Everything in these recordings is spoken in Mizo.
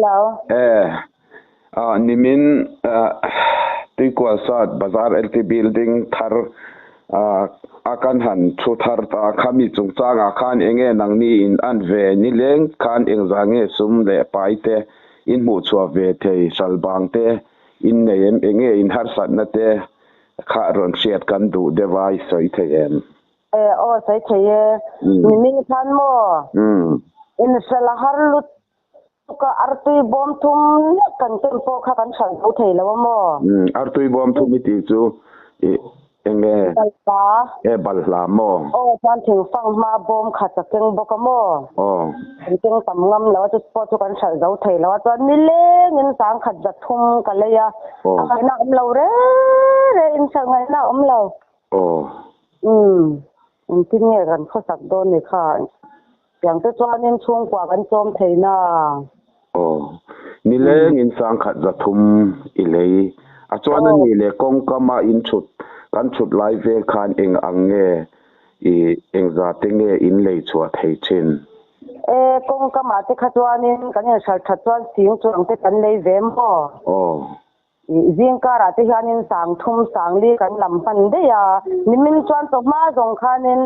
Hello. E nimin Tuikualsat Bazar LT Building thar a kan han thu thar ta khami chungchangah khan enge nangni in an ve nileng khan engzah nge sum leh pai te in hmuh chhuah ve thei hral bang te in nei em enge in harsatna te kha rawn hriat kan duh deuh a i sawi thei em? E aw sawi thei e. Nimin khan maw in hral a har lut tuk a artui bawm thum lek kan ken pawh kha kan hral zo thei lo a maw? Artui bawm thum i tih chu i enge? Balhla. E balhla maw? Aw chuan thingfang hma bawm khat ka keng bawk a maw? Aw. Kan keng tam ngam lo a chu pawh chu kan hralh zo thei lo a chuan nilengin sangkhat za thum ka lei a a ngaihna a awm lo reng reng in hralh ngaihna a awm lo. Aw. Umm engtin nge kan khawsak dawn ni kha tiang te chuanin chhungkua kan chawm thei na. Aw. Nilengin sangkhat za thum i lei a chuan a nih leh kawngkama in chhut kan chhut lai vel khan eng ang nge I engzah te nge in lei chhuah thei thin? E, kawngkamah te kha chuanin kan inhralh that chuan sing chuang te kan lei ve maw? Aw. I zingkarah te hianin sang thum sang li kan lam hman daih a, nimin chuan chawhma zawng khanin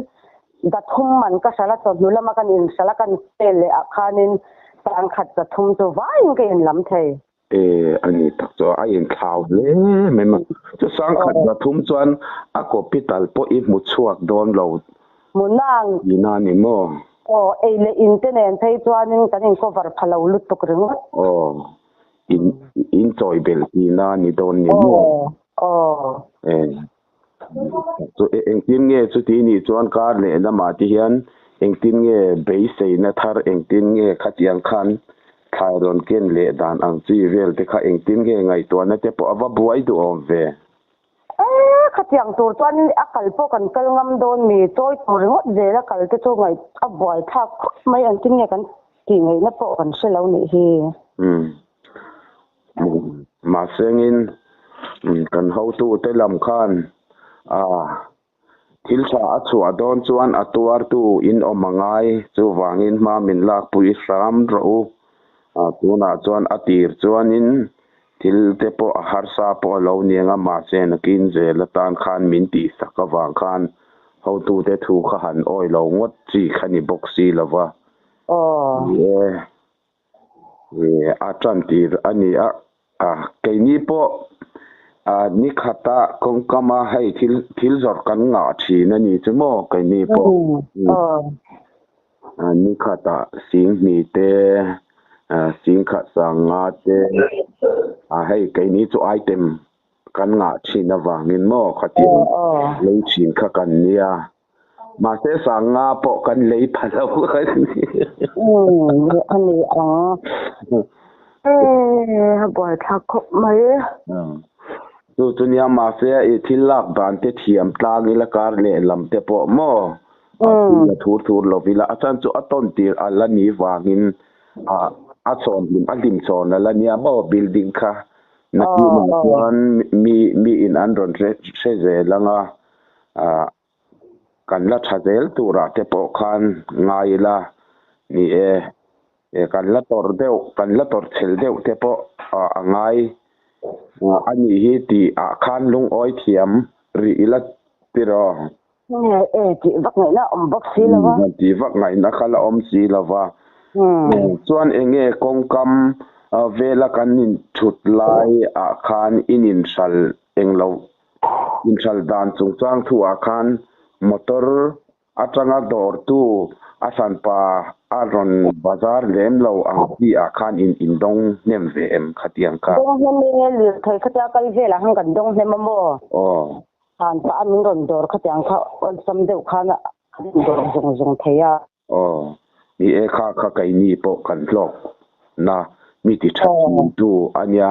za thum man ka hralh a, chawhnu lama kan inhralh a kan sale leh ah khanin sang khat za thum chu vaiin ka inlam thei. E, a ni tak chu a inthlau hle mai ma. Chu sangkhat pathum chuan a capital pawh i hmu chhuak dawn lo. Hmunang. Tihna a ni maw? Aw, ei leh in te nen phei chuanin kan in cover pha lo lutuk ringawt. Aw, in in chawi belh tihna a ni dawn ni maw? Aw, aw. E, chu engtin nge chuti nih chuan kar leh lamah te hian engtin nge beiseina thar engtin nge khatiang khan thlai rawn ken leh dan ang chi vel te kha engtin nge ngaihtuahna te pawh a va buai duh awm ve. E, khatiang tur chuan a kal pawh kan kal ngam dawn mi, chawi tur ringawt zel a kal te chu ngaih a buai thlak khawp mai engtin nge kan tih ngaihna pawh kan hre lo nih hi. Umm. Mahsengin kan hotute lam khan thil tha a chhuah dawn chuan a tuartu in awm a ngai, chuvangin hma min lakpui hram rawh u. Tunah chuan a tir chuanin thil te pawh a harsa pawh a lo niang a, mahse nakin zel atan khan min tihsak avang khan hotute thu kha han awi lo ngawt chi kha ni bawk si lo va. Ni e. A tan tir a ni a, keini pawh ni khata kawngkama hei thil thil zawrh kan ngah thin a ni chu maw keini pawh ni khata singhnih te singkhat sanga te hei keini chu item kan ngah thin avangin maw khatiang lei thin kha kan nia. Mahse sanga pawh kan lei pha lo a ni. Umm a ni ang. Ee a buaithlak khawp mai. Chu chu nia mahse i thil lak dan te thiam tlang ila kar leh lam te pawh maw a thil la thur thur lo ila a chan chu a tawn tir a la ni vangin a chhawn hlim a hlim chhawn a la nia maw building kha nakinah chuan mi mi in an rawn hre zel anga Kan la tha zel turah te pawh khan ngai ila ni e, kan la tawrh deuh, kan la tawrh chhel deuh te pawh a ngai a nih hi tih ah khan lungawi thiam rih ila tiraw? E, tih vak ngaihna a awm bawk si lo va. Tih vak ngaihna kha la awm si lo va. Chuan eng nge kawngkam vela kan inthut lai ah khan in inhral eng lo Inhral dan chungchang thuah khan motor atanga dawrtu a hranpa a rawn bazar lem lo ang tih ah khan in indawng hnem ve em khatiang kha? Dawng hnem e, lirthei khatia kal velah khan kan dawng hnem a maw? Aw. Hran pah a min rawn dawr khatiang kha awlsam deuh khan a dawr zung zung thei a. Aw, ni e kha kha keini pawh kan hlawk na mi ti tha thin tu a nia.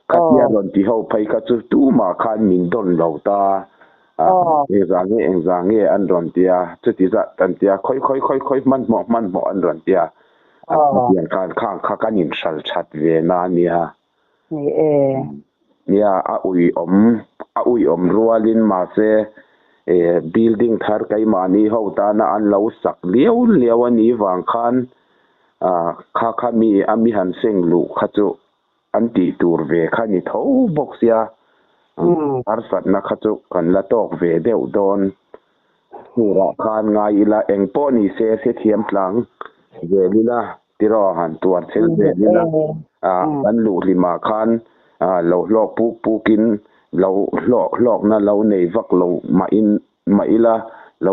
Khatia rawn ti ho phei kha chu tumah khan min dawn lo ta. Engzah nge engzah nge an rawn ti a, chuti zat an ti a, khawi khawi khawi khawi hmanhmawh hmanhmawh an rawn ti a. Khatiang khan khang kha kan inhral that ve na a nia. Ni e. Nia, a uiawm, a uiawm rualin mahse building thar keimahni ho tana an lo sak liau liau a nih vang khan Kha kha mi a mi han seng luh kha chu an tih tur ve kha ni tho bawk sia. Harsatna kha chu kan la tawk ve deuh dawn turah khan ngai ila eng pawh ni se hrethiam tlang zel ila tiraw han tuar chhel zel ila kan luh hlimah khan lo hlawk puk pukin lo hlawk hlawkna lo nei vak lo mah in mah ila lo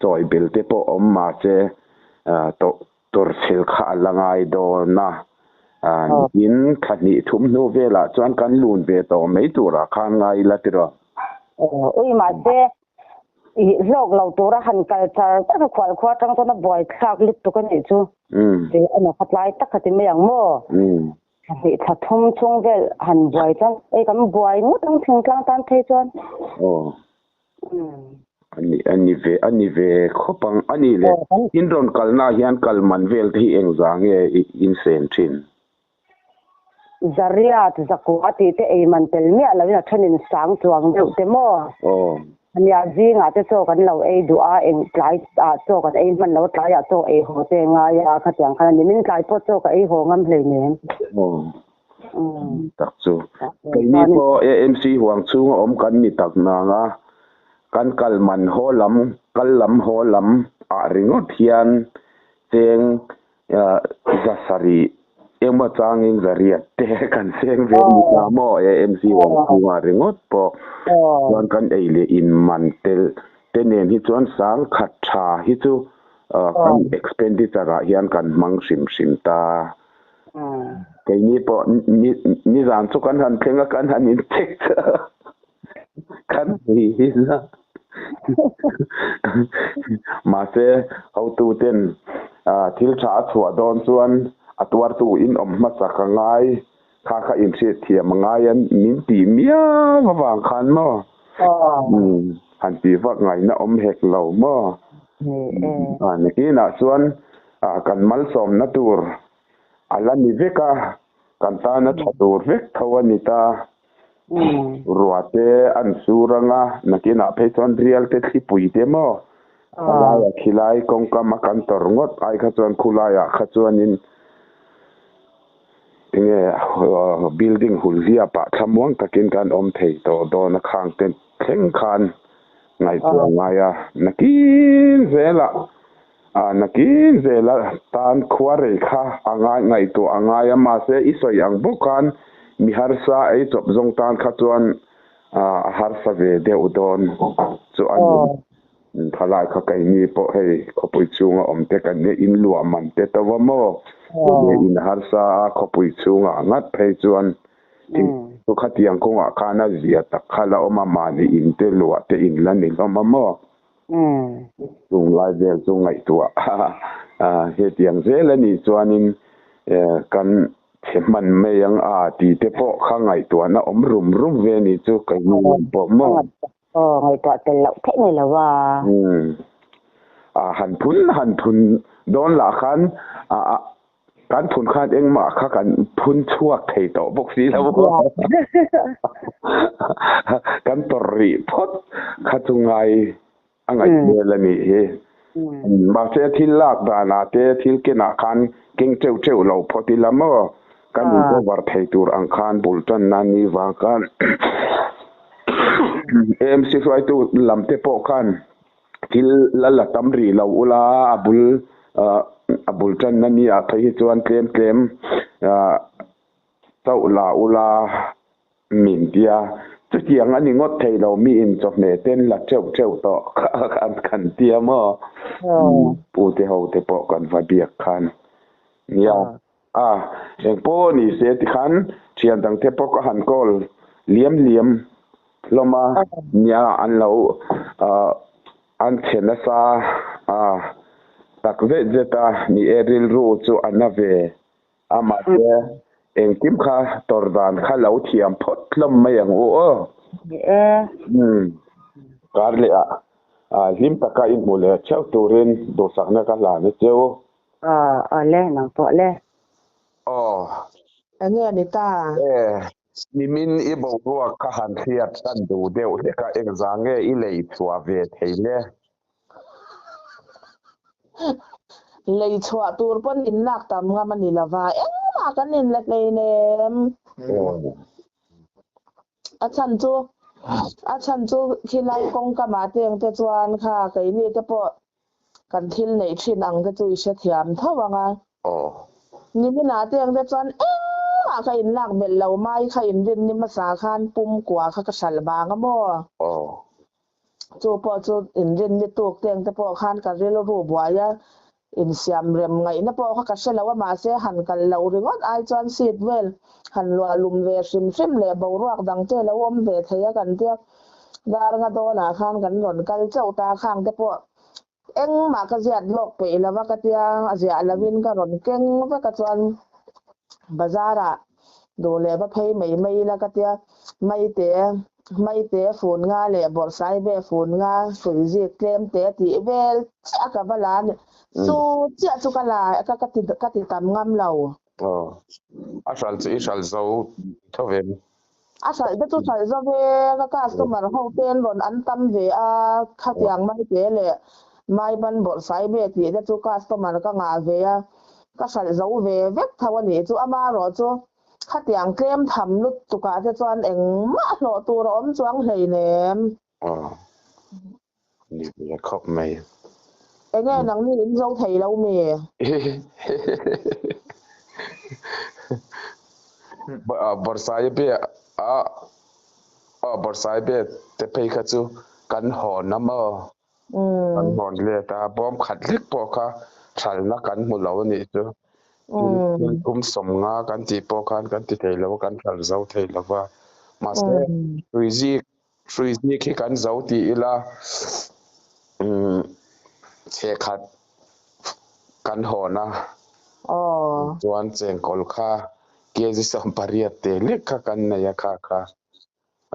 chawi bel te pawh awm mahse Tawrhchhel kha a la ngai dawn a, in thla hnih thum hnu velah chuan kan lun ve tawh mai turah khan ngai ila tiraw? Ui mahse i hlawk lo tura han kal char char a khual khua atang chuan a buaithlak lutuk a nih chu. Ti a nawkha tlai tak kha ti mai ang maw? Thla hnih thla thum chhung vel han buai chuan ei kan buai ngawt ang thingtlang tan phei chuan. Aw. Ani ani ve ani ve khawp ang a nih le. In rawn kalna hian kal man vel te hi engzah nge in sen thin? Zariat zakua tih te ei man tel miah loin a thenin sang chuang deuh te maw? Aw. Ania zingah te chaw kan lo ei duh a, eng tlai ah chaw kan ei hman lo a, tlaiah chaw ei haw te ngai a, khatiang khan a ni. Min tlai pawh chaw ka ei haw ngam hleinem. Aw. Tak chu. Keini pawh AMC huang chhunga awm kan ni tak nang a, kan kal man haw lam, kal lam haw lam ah ringawt hian cheng zasarih engmaw changin zariat te kan seng ve ni ta maw AMC huang chhungah ringawt pawh chuan kan ei leh in man tel te nen hi chuan sang khat tha hi chu kan expenditure ah hian kan hmang hrim hrim ta. Keini pawh nizan chu kan han thleng a, kan han in check kan nei hin a. Mahse, hotu ten thil tha a chhuah dawn chuan a tuartu in awm hmasak a ngai, kha kha inhriat thiam a ngai a min tih miau avang khan maw? Han tih vak ngaihna awm hek lo maw? Nakinah chuan kan malsawmna tur a la ni vek a, kan tana tha tur vek tho a ni ta. Rua te an sur ang a, nakinah phei chuan rial te thlipui te maw khawlaia khilai kawngkam a kan tawrh ngawt ai kha chuan khulaiah kha chuanin enge building hul hliapah thlamuang takin kan awm thei tawh dawn a khang te thleng khan ngaihtuah ngai a, nakin zelah A nakin zela tan khua rei kha a ngai ngaihtuah a ngai a, mahse i sawi ang bawk khan mi harsa ei chawp zawng tan kha chuan a harsa ve deuh dawn chu a ni. Thalai kha keini pawh hei khawpui chhunga awm te kan nia, in luah man te to va maw? Tunge in harsa a khawpui chhungah ngat phei chuan thing chu khatiang kawngah khan a zia tak kha la awm a, mahni in te luah te in la ni hlawm a maw? Chung lai vel chu ngaihtuah a hetiang zel a nih chuanin kan chhe hman mai ang a tih te pawh kha ngaihtuahna awm rum rum ve a nih chu ka hnu lam pawh maw. Aw ngaihtuah tel loh theih ni lo a. Han phun han phun dawn lah khan a Kan phun khan engmah kha kan phun chhuak thei tawh bawk si lo. Kan tawrh rih phawt kha chu ngai a ngaih hmel a nih hi. Mahse thil lak danah te thil kenah khan keng teuh teuh lo phawt ila maw? Kan in cover thei tur ang khan bul tanna ni vang khan AMC hruaitu lam te pawh khan Thil la la tam rih lo ula a bul a bul tanna ni ah phei hi chuan tlem tlem chauh la ula min tia chutiang a ni ngawt thei lo mi in chawhmeh ten la teuh teuh tawh an kan tia maw pu te ho te pawh kan va biak khan nia a eng pawh ni se tikhan thian dang te pawh ka han call liam liam hlawm a, nia an lo an chhe nasa a tak zet zet a, ni e rilru chu a na ve a mahse engkim kha tawrh dan kha lo thiam phawt hlawm mai ang u aw. Ni e. Umm kar leh ah hlim taka i hmu leh theuh turin duhsakna ka hlan a cheu. Aw aw le nang pawh le. Aw. Enge ni ta? E. Nimin i boruak kha han hriat hran duh deuh hlek a, engzah nge i lei chhuah ve thei le? Lei chhuah tur pawn in lak tam ngam a ni lova, engmah kan in la hleinem. A chhan chu a chhan chu khilai kawngkamah te engte chuan kha keini te pawh kan thil neih thin ang te chu i hrethiam tho ang a. Niminah te engte chuan engmah ka in lak belh lo mai kha inrin ni hmasa khan pum kua kha ka hralh vang a maw? Chu pawh chu inrin ni tuk te engte pawh khan ka rilru buai a, insiam rem ngaihna pawh kha ka hre lo a, mahse han kal loh ringawt ai chuan seat vel han luah lum ve hrim hrim leh boruak dang te lo awm ve thei a kan tia. Dar nga dawnah khan kan rawn kal chauh ta khang te pawh engmah ka ziat lawk peih lo a ka tia, a ziah lovin ka rawn keng vek a chuan bazar ah duh leh va phei mai mai ila ka tia, maite maite fun nga leh bawrhsai ve fun nga hrui zik tlem te tih vel chiah ka va la a ni, chu chiah chu ka la ka ka ti ka ti tam ngam lo. Aw, a hral chu i hral zo tho ve. A hralh te chu hralh zo ve, ka customer ho te an rawn an tam ve a, khatiang mai te leh maiban bawrhsai ve tih te chu customer ka ngah ve a, ka hralh zo ve vek tho a nih chu. Amaherawh chu khatiang tlem tham lutukah te chuan engmah hlawh tur a awm chuang hleinem. Aw, ni ve khawp mai. Enge nangni in zo thei lo mi? Bawrhsai be a aw bawrhsai be te phei kha chu kan hawn a maw? Kan hawn let a, bawm khat hlek pawh kha thalna kan hmu lo a nih chu. Thil thum sawmnga kan tih pawh khan kan ti thei lo a, kan thal zo thei lo va. Mahse hrui zik Hrui zik hi kan zo ti ila chhehkhat kan hawn a, chuan chengkawl kha kg 80 te lek kha kan nei a kha kha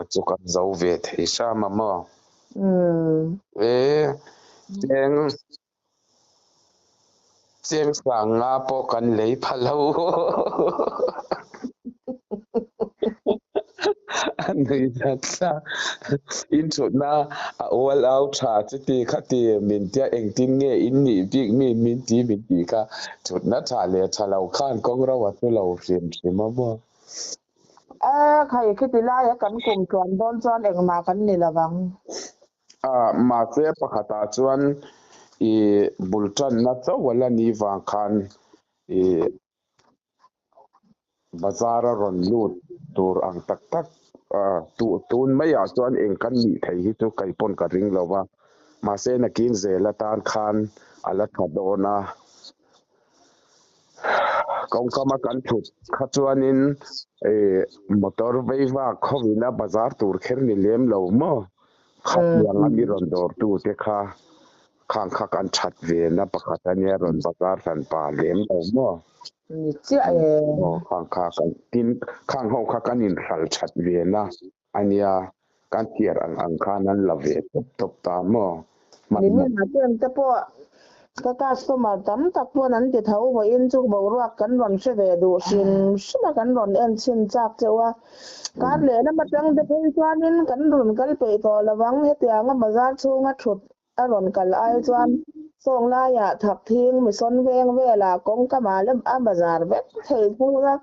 a chu kan zo ve thei hram a maw? E cheng Cheng sang nga pawh kan lei pha lo. A nui zat zat. In thutna a ual au tha chuti khati min tia engtin nge in nih bik mi min ti min tih kha thutna tha leh tha lo khan kawng ro a chu lo hrim hrim a maw. A khai khiti laia kan kum tluan dawn chuan engmah kan ni lovang. A, mahse pakhatah chuan i bul tanna chauh a la ni vang khan i bazar a rawn lut tur ang tak tak a, tun maiah chuan eng kan nih thei hi chu kei pawn ka ring lo va, mahse nakin zel atan khan a la tha dawn a. Kawngkama kan thut kha chuanin motor vei vak khawina bazar tur kher ni lem lo maw? Khatianga mi rawn dawrtu te kha khang kha kan that ve na pakhat a nia rawn bazar hran pa lem lo maw? Ni chiah e. Aw khang kha kan tin khang ho kha kan inhral that ve na a nia kan thiar ang ang khan an la ve tawp tawp ta maw? Nimin a chen te pawh ka customer tam tak pawn an ti tho vawiin chu boruak kan rawn hre ve duh hrim hrim a kan rawn en chhin chak cheu a. Kar leh lam atang te phei chuanin kan rawn kal peih tawh lo ang hetianga bazar chhunga thut a rawn kal ai chuan sawng laiah thak thing misawn veng velah kawngka mah lem a bazar vek thei thung a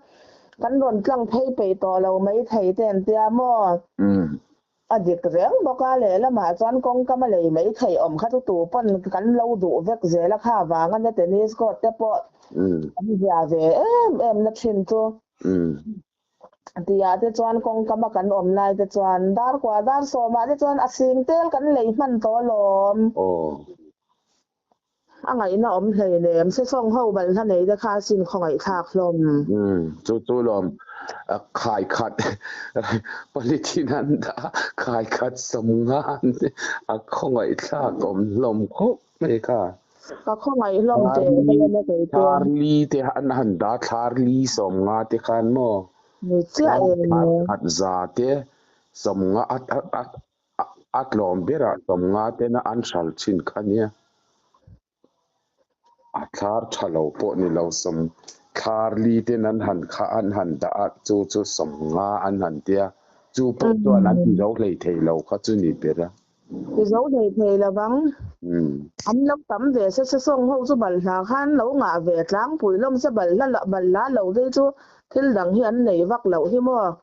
kan rawn tlang phei peih tawh lo mai thei te an tia maw? A dik reng bawk a, lehlamah chuan kawngkam a lei mai theih awm kha chu tu pawn kan lo duh vek zel a, kha avanga na tennis court te pawh an zia ve em em na thin chu. Tihah te chuan kawngkam a kan awm lai te chuan dar kua dar sawmah te chuan a sing tel kan lei hman tawh alawm. A ngaihna awm hleinem, sesawng ho balhla nei te kha sin khawngaihthlak hlawm. Umm chu chu lawm khai khat polythene an dah a, khai khat sawmnga a khawngaihthlak awm hlawm khawp mai kha. Ka khawngaih hlawm teh mai a na kei chu. Thlar li te an han dah a, thlar li sawmnga te khan maw? Ni chiah e. Thlar khat za te sawmnga a tlawm berah sawmnga tena an hral thin kha nia. A thlar tha lo pawh ni lo sawm thlar li ten an han kha an han dah a chu chu sawmnga an han tia chu pawh chuan an ti zo hlei thei lo kha chu ni ber a. Ti zo hlei thei lo vang. An lo tam ve se se sawng ho chu balhla kha an lo ngah ve tlangpui hlawm se balhla balhla lo te chu thil dang hi an nei vak loh hi maw.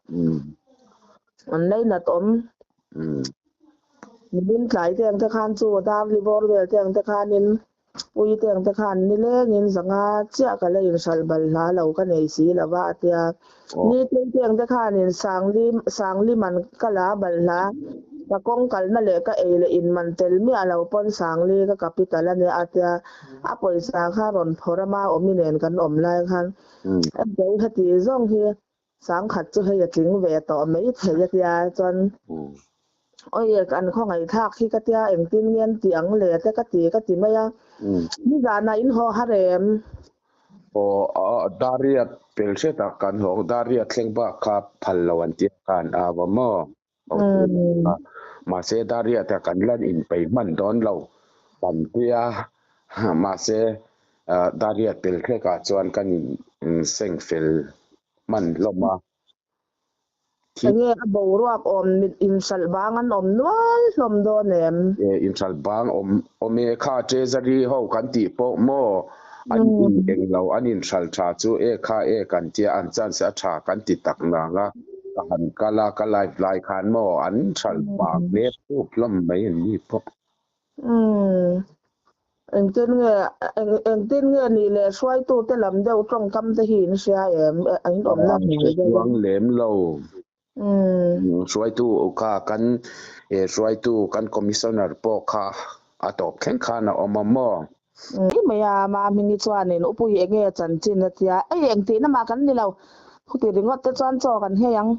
An lainat awm. Nimin tlai te ang te khan chu dar li bawr vel te ang te khanin Pui te ang te khan nilengin zanga chiah ka la inhralh balhla lo ka nei si lo va a tia. Ni tlei te ang te khanin Sangli Sangli man ka la balhla ka kawng kalna leh ka ei leh in man tel miah lo pawn Sangli ka capital a nia a tia. A pawisa kha rawn phawrh a Maawmi nen kan awm lai khan Ebei heti zawng hi Sangkhat chu hei a tling ve tawh mai thei a tia chuan awi an khawngaihthlak hi ka tia engtin nge an tih ang le te ka ti ka ti mai a nizanah in haw har em? Aw Dariat pel hretah kan haw Dariat thleng bak kha phal lo an tia khan a va maw? Mahse Dariata kan lan inpeih hman dawn lo kan tia mahse Dariat pel hlekah chuan kan inseng fel hman hlawm a. Enge a boruak awm mit inhralh bang an awm nual hlawm dawn em? Inhralh bang awm awm e kha Treasury ho kan tih pawh maw an in englo an inhralh tha chu e kha e kan tia an chance a tha kan ti tak nang a. Ka han kal a, ka live lai khan maw an hralh vang hlep pup hlawm mai an ni pawh. Umm. Engtin nge, engtin nge nih leh hruaitute lam deuh tawngkam te hi in hria em? In awmna hnai deuh. Chuang lem lo. Umm. Hruaitu kha kan hruaitu kan commissioner pawh kha a tawp thleng khan a awm a maw? Mai mai a, Mahmingi chuanin Upui enge chanchin a tia, ei engtihna mah kan ni lo, chuti ringawt te chuan chaw kan nghei ang,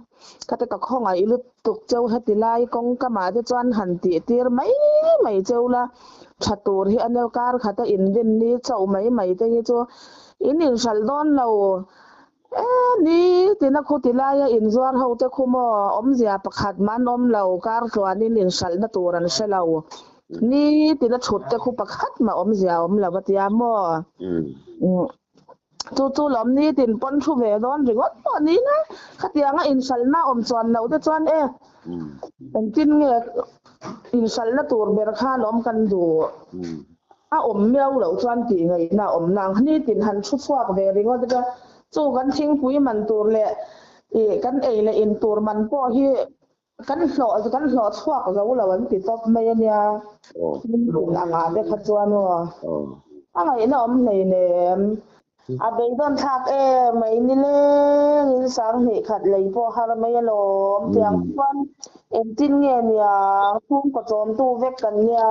ka ti ka khawngaih lutuk cheu heti lai kawngkamah te chuan han tih tir mai mai cheu la, tha tur hi a neu kar khata inrin ni chauh mai mai te hi chu in inhralh dawn lo e ni tina khuti laia inzuar ho te khu maw awmzia pakhat mah an awm lo, kar tluanin inhralhna tur an hre lo. Ni tina thut te khu pakhat mah awmzia a awm lo a tia maw? Chu chu lawm ni tin pawn thu ve dawn ringawt pawh ni na khatianga inhralhna awm chuan loh te chuan e engtin nge inhralhna tur ber khan awm kan duh a awm miau loh chuan tih ngaihna a awm nang ni tin han thu chhuak ve ringawt ila chu kan thingpui man tur leh ih kan ei leh in tur man pawh hi Kan hlawh kan hlawh chhuak zo lo an ti tawp mai a nia. Hmun angah te kha chuan aw. A ngaihna awm hleinem. A beidawn thlak em mai nileng in sanghnih khat lei pawh har mai alawm. Tiang chuan engtin nge nia chhungkaw chawmtu vek kan nia.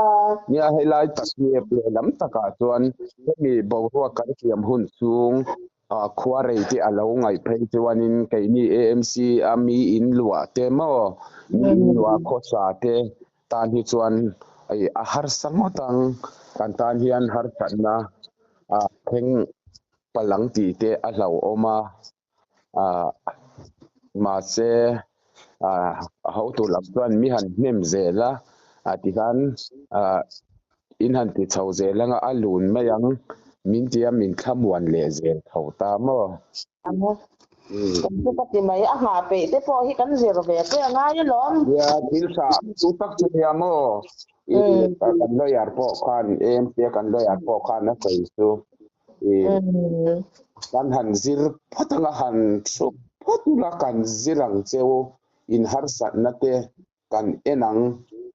Nia helai tak hi lehlam takah chuan hemi boruak kan siam hun chhung Khua rei te a lo ngaih phei chuanin keini AMC a mi in luah te maw, mi in luah khawsa te tan hi chuan a harsa ngawt ang, kan tan hian harsatna a thleng palang tih te a hlauhawm a, mahse a hotu lam chuan mi han hnem zel a, tikhan In han ti chho zel anga a lun mai ang, min tia min thlamuan leh zel tho ta maw? Kan chu ka ti mai, a nghah peih te pawh hi kan zir ve te a ngai alawm. Nia, thil tha chu tak chu nia maw? I kan lawyer pawh khan, AMC a kan lawyer pawh khan a sawi chu. I kan han zir phawt anga han thu phawt ula kan zir ang cheu, in harsatna te Kan en ang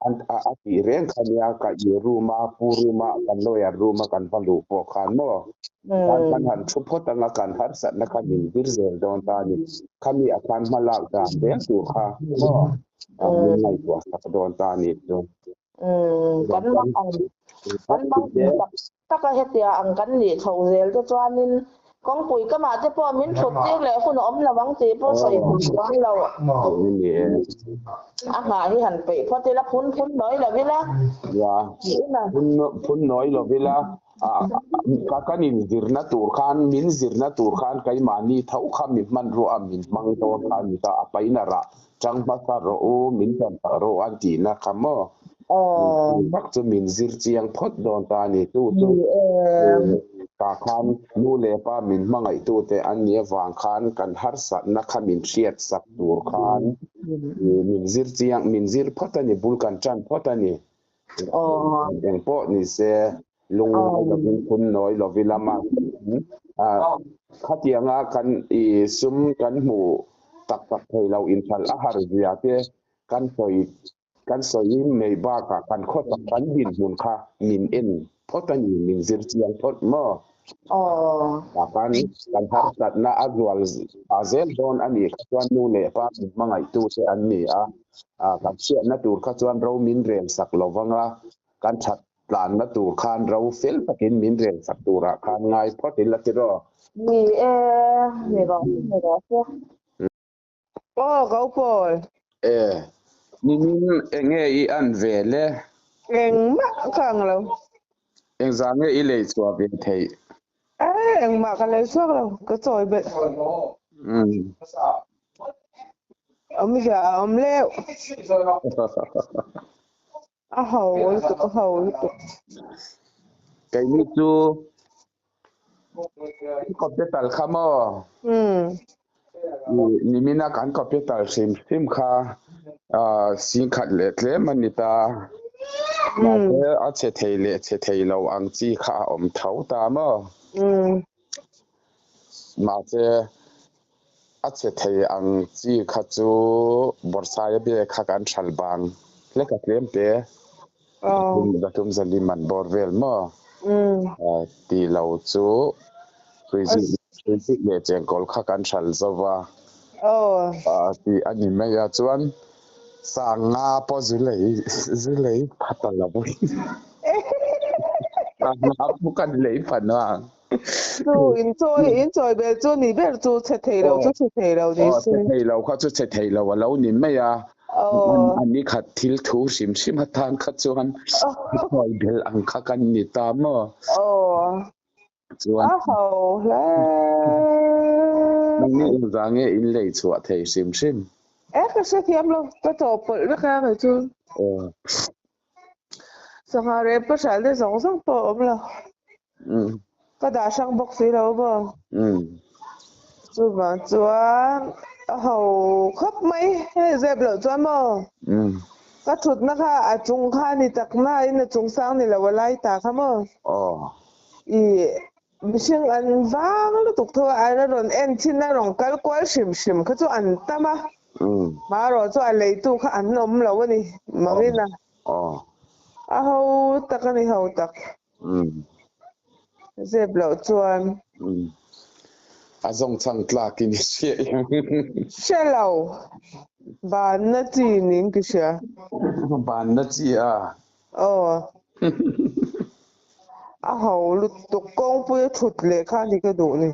a tih reng kha nia ka i room a pu room a kan lawyer room a kan va luh pawh khan maw kan kan han thu phawt anga kan harsatna kha min zir zel dawn ta a ni khami a khan hma lak dan reng tur kha maw min ngaihtuah sak dawn ta a ni chu. Kan mak ang kan mak tak tak a hetia ang kan nih chho zel te chuanin kawngpui kamah te pawh min thut tir leh hun a awm lo ang tih pawh sawi thei chuang lo. A nghah hi han peih phawt ila phun phun nawi lo ila. Nia, phun phun nawi lo ila ka kan inzirna tur khan min zirna tur khan keimahni tho kha mi hmanrua a min hmang dawn kha a ni ta, a paina rah Chang hmasa rawh u, min tan tak rawh u an tihna kha maw? Chu tak chu min zir chiang phawt dawn ta a ni. Chu chu tah khan nu leh pa min hmangaihtute an nih avang khan kan harsatna kha min hriat sak tur khan min zir chiang, min zir phawt a ni, bul kan tan phawt a ni. Eng pawh ni se lungngai lovin phun nawi lovi lama khatianga kan i sum kan hmu tak tak thei lo inhralh a har zia te kan sawi kan sawi mai bakah kan khawsak kan dinhmun kha min en phawt a ni, min zir chiang phawt maw? Tah khan kan harsatna a zual a zel dawn a nih kha chuan nu leh pa min hmangaihtute an ni a, kan hriatna tur kha chuan ro min rel sak lo vang a, kan that tlanna tur khan ro fel takin min rel sak turah khan ngai phawt ila tiraw? Ni e, ni rawh, ni rawh se. Aw ka upawl. E, nimin enge i an ve le? Engmah ka ang lo. Engzah nge i lei chhuah ve theih? E, engmah ka lei chhuak lo, ka chawi belh. Awmzia a awm leuh. A ho lutuk, a ho lutuk. Keini chu capital kha maw? Nimina kan capital hrim hrim kha singkhat leh tlem a ni ta. Mahse a chhe thei leh chhe thei lo ang chi kha a awm tho ta maw? Mahse A chhe thei ang chi kha chu bawrhsaia be kha kan hral bang hlek a tlem te. Zathum zali man bawr vel maw? Ti lo chu hruizik leh chengkawl kha kan hral zo va ti a ni mai a. Chuan sanga pawh zu lei zu lei pha ta lo. Sanga pawh kan lei pha nuang. Chu in chawi in chawi bel chu ni ber chu chhe thei lo chu chhe thei lo ni se. Chhe thei lo kha chu chhe thei lo a lo ni mai a. An ni khat thil thu hrim hrim atan kha chuan chawi bel ang kha kan ni ta maw. Chuan a ho hle. Nangni engzah nge in lei chhuah thei hrim hrim? E ka hrethiam lo ka chawhpawlh vek a kei chu. Sangha rep ka hral te zawng zawng pawh a awm lo. Ka dah hrang bawk si lo maw. Chuvang chuan a ho khawp mai hei zep loh chuan maw. Ka thutna kha a chung kha a ni tak nain a chung sang ni lo a lai ta kha maw. Ih mihring an vang lutuk tho a, an rawn en thin a rawn kal kual hrim hrim kha chu an tam a. Hmarawh chu a leitu kha an awm lo a ni mangin a. A ho tak a ni ho tak. Zep loh chuan. A zawng chhang tlak in i hria em? Hre lo. Banna chi niin ka hria. Banna chi a? Aw. A ho lutuk kawngpui a thut leh kha ni ka duh ni.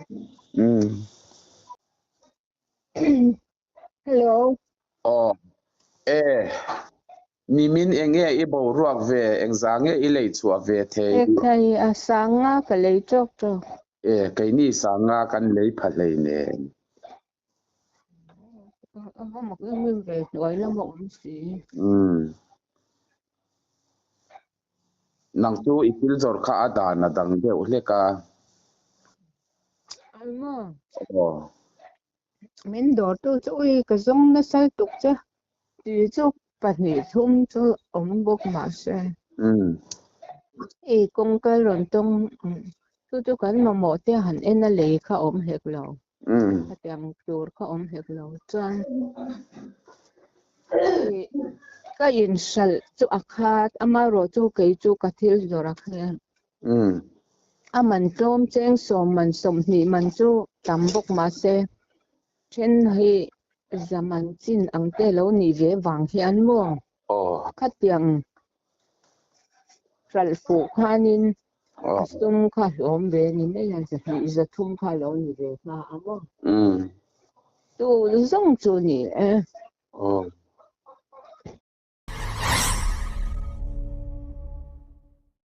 Hello. Aw. E. Nimin enge i boruak ve, engzah nge i lei chhuah ve thei? E khai, a sang nga ka lei tawk tawk. E, keini sang nga kan lei pha hlei nen. A va mak em em ve, hnuai lam a awm si. Umm. Nang chu i thil zawrh kha a dan a dang deuh hlek a. Alma. Aw. Min dawrtu chu ui ka zawng nasa lutuk che tih chu pahnih thum chu awm bawk mahse. Hei kawngka rawn tawng chu chu kan mamawh te han en a lei kha awm hlek lo. Hetiang tur kha awm hlek lo chuan ka inhralh chu a khat amaherawh chu kei chu ka thil zawrh a kher. A man tlawm cheng sawm man sawmhnih man chu tam bawk mahse then hi zaman chin ang te lo nih ve vang hian maw khatiang hralh fuh khanin a sum kha hlawm ve ni mai a zahnih zathum kha lo ni ve hma a maw tu zawng chu ni e.